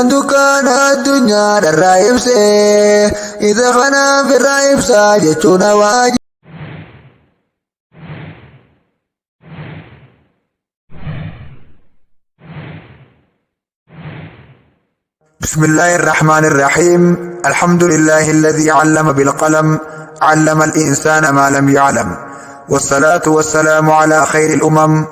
Dukkaana addunyaa dharraa ibsee isa kanaaf irraa ibsaa jechuun hawaa. بسم الله الرحمن الرحيم. الحمد لله الذي علم بالقلم، علم الإنسان ما لم يعلم، والصلاة والسلام على خير الأمم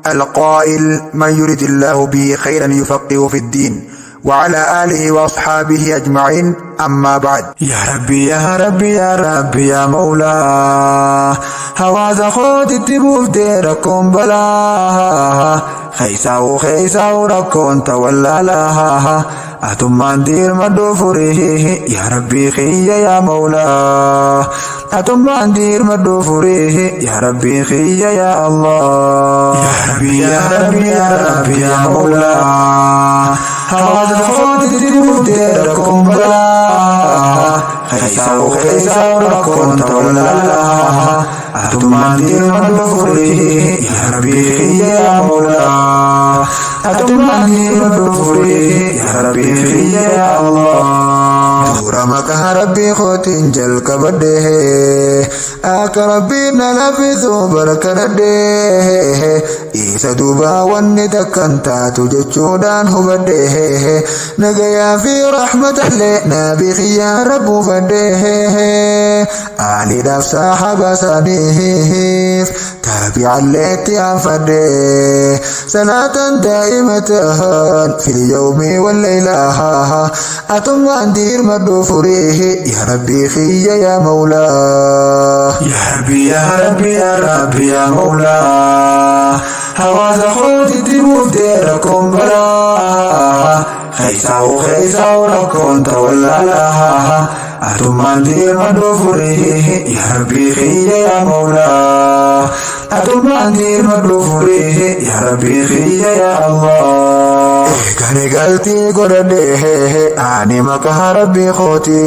القائل: من يرد الله به خيرا يفقهه في الدين، وعلى آله وأصحابه أجمعين. أما بعد، يا ربي يا ربي يا ربي يا مولا، hawaasa kootitti buuftee rakkoon balaa, keessaa'u keessaa'u rakkoon tawallaalaa, atummaan diirmadhuu furii, yaa rabbii kiyya yaa mawlaa, atummaan diirmadhuu furii, yaa rabbii kiyya yaa Allah. Yaa rabbii yaa rabbii yaa rabbii yaa mawlaa, hawaasa kootitti buuftee rakkoon balaa, keessaa'u keessaa'u rakkoon tawallaalaa, atummaan diirmadhuu furii, yaa rabbii kiyya yaa mawlaa, atummaan diirmadhuu furii, yaa rabbii kiyya yaa Allah. Dura maqaa rabbii kootiin jalqabadhe, akka rabbiin na laffisu barkadhadhe, isa duuba wanni takkan taatu jechuudhaan hubadhe, nagayaa fi rahmatallee nabii kiyyaa rabbuufadhe, aaliidhaaf saxaaba isaaniif taabi'alleetti aanfadhe, salaatan daa'imatan fil yawmi wal layla, atummaan diirmadhu furii, yaa rabbii kiyya yaa mawlaa. Yaa rabbii yaa rabbii yaa rabbii yaa mawlaa, hawaasa kootitti buuftee rakkoon balaa, keessaa'u keessaa'u rakkoon tawallaalaa, atummaan diirmadhu furii, yaa rabbii kiyya yaa mawlaa, atummaan diirmadhu furii, yaa rabbii kiyya yaa Allah. Eegani galtii godhadhe ani maqaa rabbii kooti,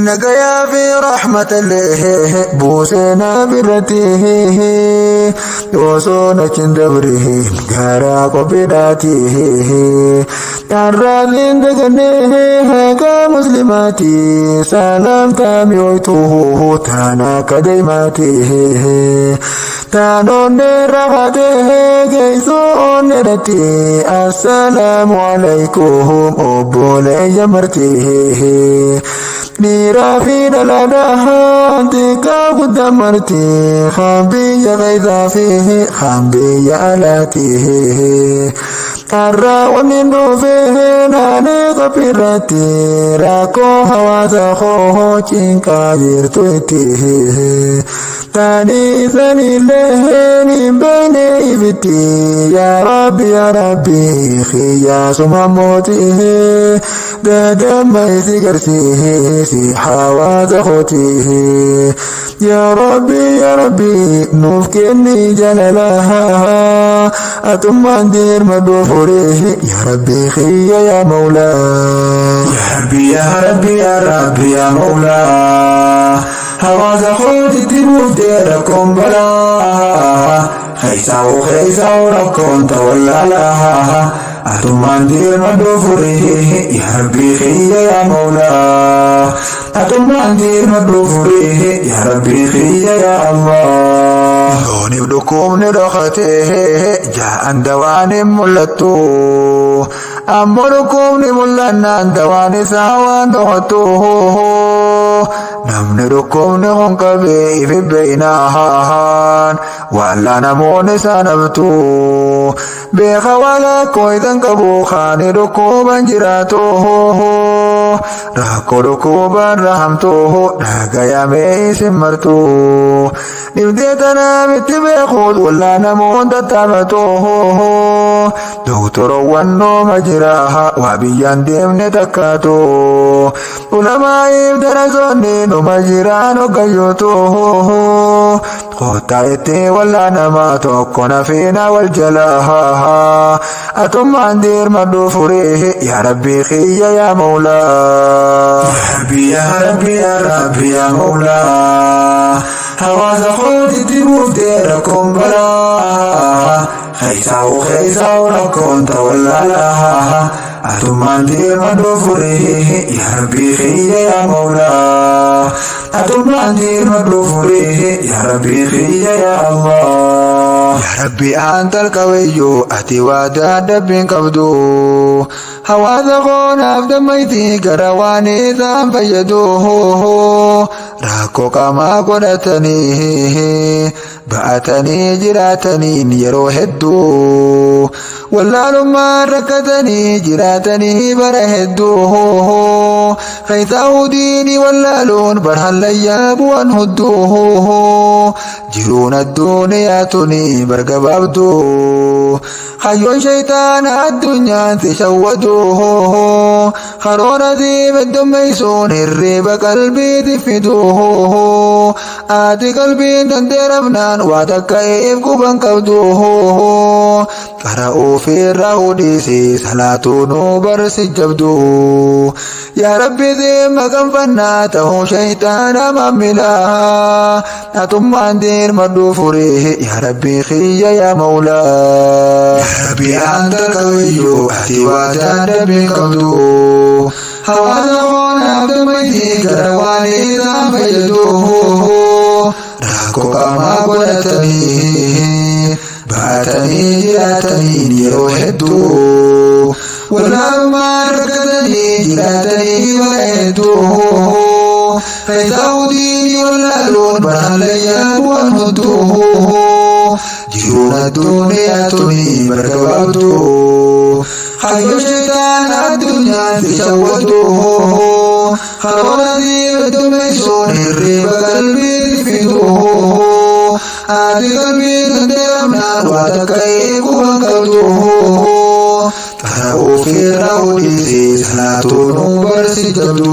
nagayaa fi rahmatallee buusee na birratti, osoo nachin dabriin gara qophiidhaati, Carraatiin dagannee haqa muslimaati, salaamtaa mi'ooytuu taana akka deemaati, taanoonnee rafatee geessoo onneedhatti, assalaamu alaikum obboleeyya marti, dhiiraa fi dhalaadhaan xiqqaa guddaa marti, kan biyya keessaa fi kan biyya alaati. Har'a wanni dhufee naannoo qophiirratti rakkoo hawaasa koo cinqaa jirtu itti. Tani isanillee hin beekne ibitti, yaa Rabbi yaa Rabbi xiyyaasuma mootii, dadamma isi garsiisi hawaasa kooti. Yaa Rabbi yaa Rabbi nuuf kenni jaalala, atummaan diirmadhu furii, yaa Rabbi xiyya yaa Mawlaa. Yaa Rabbi yaa Rabbi yaa Rabbi yaa Mawlaa, hawaasa kootitti buuftee rakkoon balaa, keessaa'u keessaa'u rakkoon tawallaalaa, atummaan diirmadhu furii, yaa Rabbii kiyya yaa Mawlaa, atummaan diirmadhu furii, yaa Rabbii kiyya yaa Allah. Yooniif dhukkubni dhokatee jaa'an dawaan hin mul'attu, ammoo dhukkubni mul'annaan dawaan isaa waan dhokattu, namni dhukkubni kun qabee ifi beeynaan walla namoonni isaan haftu beeka walakkoo isan qabu kaani dhukkuban jiraatu, rakkoo dhukkuban rahamtu dhagayamee isin martu, dhibdee tanaaf itti beekuut wallaa namoonni tattaafatu, doktoroowwan nooma jira waa biyyaan deemne takkaatu, ulamaa'iif darasoonni numa jiraan hoggayyootu, kottaa itti wallaa nama tokko nafiina wal jalaa, atummaan diirmadhu furii, yaa rabbii kiyya yaa mawlaa. Yaa rabbii yaa rabbii yaa rabbii yaa mawlaa, hawaasa kootitti buuftee rakkoon balaa, keessaa'u keessaa'u rakkoon tawallaalaa. Atummaan dirmadhu furee yaa Rabbii kiyya yaa Mawlaa. Atummaan dirmadhu furee yaa Rabbii kiyya yaa Allah. Yaa Rabbi anta alqawiyyu ati waadaa dabbiin qabdu. Hawaasa koonaaf dammayti gara waan isaan fayyadu. Rakkoo qaamaa godhatanii ba'atanii jiraataniin yeroo hedduu. Wallaalummaan rakkatanii jiraatanii bara hedduu. Keessaa diinii wallaaluun barhallayyaa bu'an hudduu. Jiruun addunyaa tuni bargabaabduu. Hayyoon shayitaana addunyaan si shawwatu. Karoora siif heddummeessuun hirriba qalbiitti fidu. Ati qalbiin dandeeramnaan waa takka eef quban qabdu. Qara ofirraa hodhiisi salaatuu nu barsi jabdu. Yaa Rabbi dhimma kanfannaa ta'uu shayitaana maamilaa. Atummaan dirmadhu furee yaa Rabbi kiyya yaa Mawlaa. Yaa Rabbi anta alqawiyyu ati waadaa dabbiin qabdu. Hawaasa koonaaf dammayti gara waan isaan fayyadu. Rakkoo qaamaa godhatanii baatanii jiraataniin yeroo hedduu. Wallaalummaan rakkatanii jiraatanii bara hedduu. Keessaa diinii wallaaluun barhallayyaa bu'an hudduu. Jiruun addunyaa tuni bargabaabduu. Hayyoo shayitaana addunyaan si shawwatu. Karoora siif heddummeessuun hirriba qalbiitti fidu. Ati qalbii dandeeramnaan waa takka eeguban qabdu. Qara ofirraa hodhiisi salaatuu nu barsi jabdu.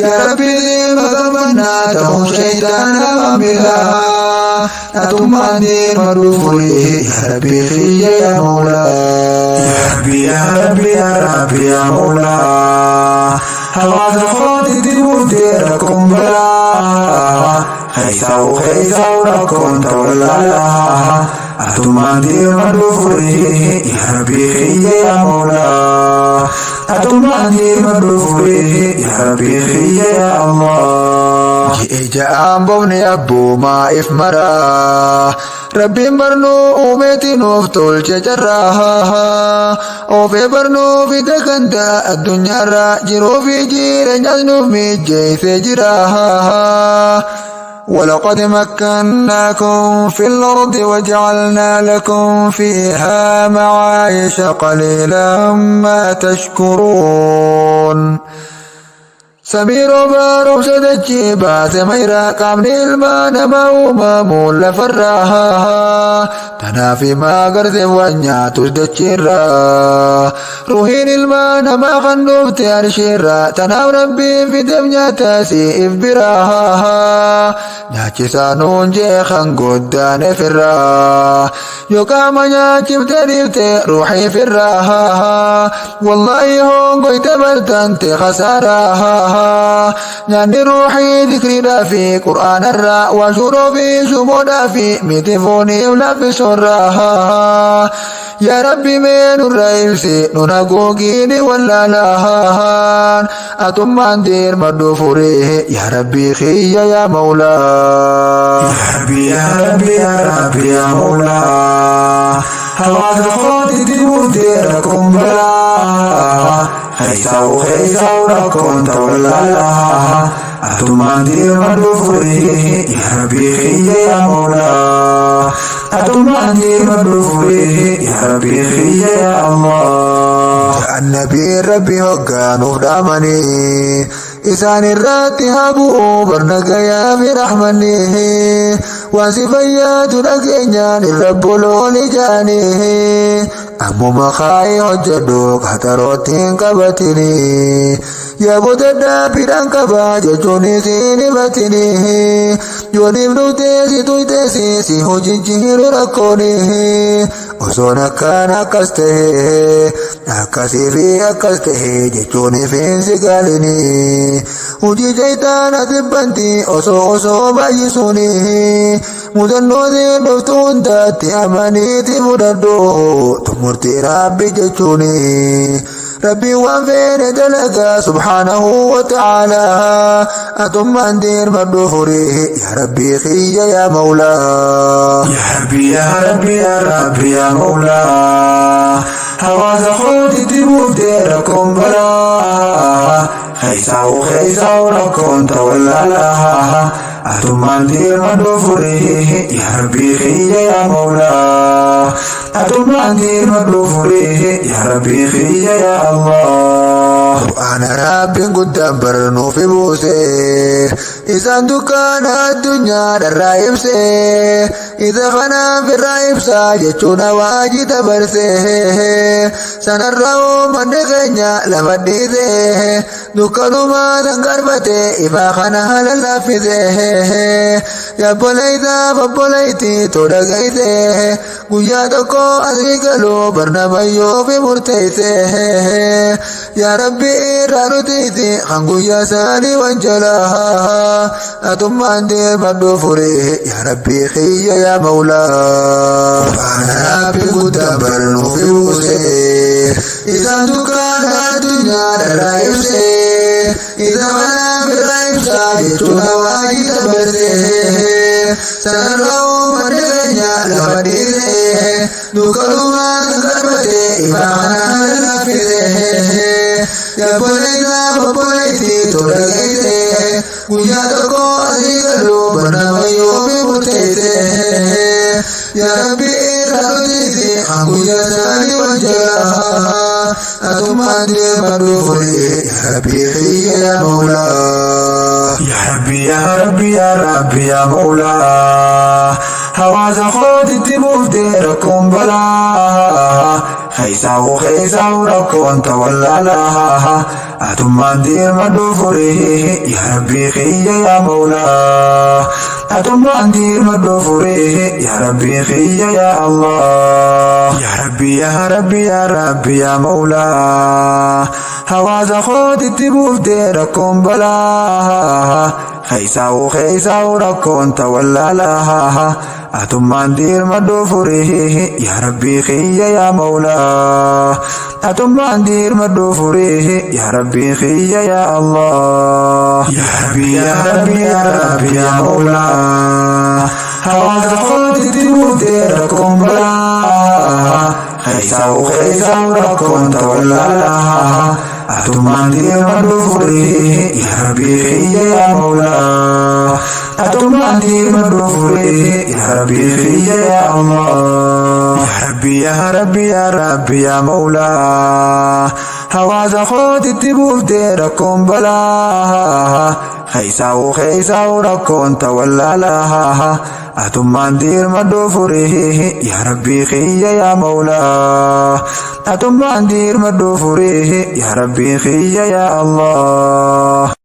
Yaa Rabbi dhimma qabannaa ta'uu shayitaana maamilaa. Atummaan dirmadhu furee yaa Rabbi kiyya yaa Mawlaa. Yaa Rabbi yaa Rabbi yaa Rabbi yaa Mawlaa. Hawaasa kootitti buutee rakkoon balaa. Keessaa keessaa rakkoon ta'uu Atummaan dirmadhu furee yaa Rabbi kiyya yaa Mawlaa. Atummaan dirmadhu furee yaa Rabbi kiyya yaa Allah. Ji'e ja'aan bofni abboomaa if maraa. Rabbiin barnuu uumeeti nuuf tolche carraa. Oofee barnuu fide ganda addunyaarraa jiruu fi jireenyas nuuf mijeessee jira. ولقد مكناكم في الأرض وجعلنا لكم فيها معايش قليلا ما تشكرون. Samii roobaa roobsa dachee baase mayraa qaamni ilmaa namaa uumamuun lafarraa. Tanaaf himaa gartee waan nyaatus dacheerraa. Ruhiin ilmaa namaa kan dhufte arsheerraa. Tanaaf rabbiin fideef nyaata si'if biraa. Nyaachisaa nuun jee kan goddaan efirraa. Yoo qaama nyaachifte dhiifte ruuxii firraa. Wallaahi hongoyte bartante khasaaraa. Nyaanni ruuxii zikriidhaa fi qur'aanarraa waan shuuroo fi shumoodhaa fi miti fooniif laffisuurraa. Yaa Rabbi mee nurra ibsi nun haguugiini wallaalaan. Atummaan dirmadhu furee yaa Rabbi kiyya yaa Mawlaa. Yaa Rabbi yaa Rabbi yaa Rabbi yaa Mawlaa. Hawaasa kootitti buutee rakkoon balaa. Keessaa keessaa rakkoon ta'uu Atummaan dirmadhu furee yaa Rabbi kiyya yaa Mawlaa. Atummaan dirmadhu furee yaa Rabbi kiyya yaa Allah. Annabiin Rabbi hoggaanuuf dhaamanii isaan irratti haa bu'u barnagayaa fi rahmanii waan si fayyadu dhageenyaan irra boloon ijaanii ammuma kaayee hojjedhu qaxarootti hin qabatini yaa booda dhaabbiidhaan qaba jechuun isin himatini yooniif dhuftee si tuyteesi si hojii rakkooni osoon akkaan akkas ta'e akkasii fi akkas ta'e jechuun ifeensi gaalini hojii shayitaana tibbanti osoo osoo baay'isuuni mudannoo siin dhuftu hundatti amaniiti fudhadhu xumurtii rabbi jechuuni. Rabbiin waan feene dalagaa subhaanahu wa ta'aalaa. Atummaan dirmadhu furii yaa Rabbii kiyya yaa Mawlaa. Yaa Rabbi yaa Rabbi yaa Rabbi yaa Mawlaa. Hawaasa kootitti buuftee rakkoon balaa. Keessaa'u keessaa'u rakkoon tawallaalaa. Atummaan dirmadhu furii yaa Rabbii kiyya yaa Mawlaa. Atummaan dirmadhu furii yaa Rabbii kiyya yaa Allah. Qur'aana Rabbiin guddaan barnuuf buuse. Isaan dukkaana addunyaa dharraa ibse. Isa kanaaf irraa ibsaa jechuun hawaajii dabarse. Sanarraa uummanni keenya lafa dhiise. Dukkanumaa san garbate ifaa kana haala laaffise. Yabboleeysaaf obboleeytii tola geesse. Guyyaa tokko asii galuu barnamayyoo fi murteesse. Yaa Rabbi irraa nutiisi kan guyyaa isaanii wanjalaa. Atummaan dirmadhu furii yaa Rabbi kiyya yaa Mawlaa. Qur'aana Rabbi guddaa barnuuf buuse. Isaan dukkaana addunyaa dharraa ibse. Isa kanaaf irraa ibsaa jechuun hawaajii dabarse. Sanarraa uummanni keenya lafa dhiise. Dukkanumaa kan garbate ifaa kana haala laaffise. Yabboleeysaaf obboleeytii tola geesse. Guyyaa tokko asii galuu barnamayyoo fi murteesse. Yaa Rabbi irraa nutiisi kan guyyaa isaanii wanjalaa. Atummaan dirmadhu furii yaa Rabbi kiyya yaa Mawlaa. Yaa Rabbi yaa Rabbi yaa Rabbi yaa Mawlaa. Hawaasa kootitti buuftee rakkoon balaa. Keessaa'u keessaa'u rakkoon tawallaalaa. Atummaan dirmadhu furii yaa Rabbi kiyya yaa Mawlaa. Atummaan dirmadhu furii yaa Rabbi kiyya yaa Allah. Yaa Rabbi yaa Rabbi yaa Rabbi yaa Mawlaa. Hawaasa kootitti buuftee rakkoon balaa. Keessaa'u keessaa'u rakkoon tawallaalaa. Atummaan dirmadhu furii yaa Rabbi kiyya yaa Mawlaa. Atummaan dirmadhu furii yaa Rabbi kiyya yaa Allah. Yaa Rabbi yaa Rabbi yaa Rabbi yaa Mawlaa. Hawaasa kootitti buuftee rakkoon balaa. Keessaa'u keessaa'u rakkoon tawallaalaa. Atummaan dirmadhu furii yaa Rabbi kiyya yaa Mawlaa. Atummaan dirmadhu furii yaa Rabbi kiyya yaa Allah. Yaa Rabbi yaa Rabbi yaa Rabbi yaa Mawlaa. Hawaasa kootitti buuftee rakkoon balaa. Keessaa'u keessaa'u rakkoon tawallaalaa. Atummaan dirmadhu furii yaa Rabbi kiyya yaa Mawlaa. Atummaan dirmadhu furii yaa Rabbi kiyya yaa Allah.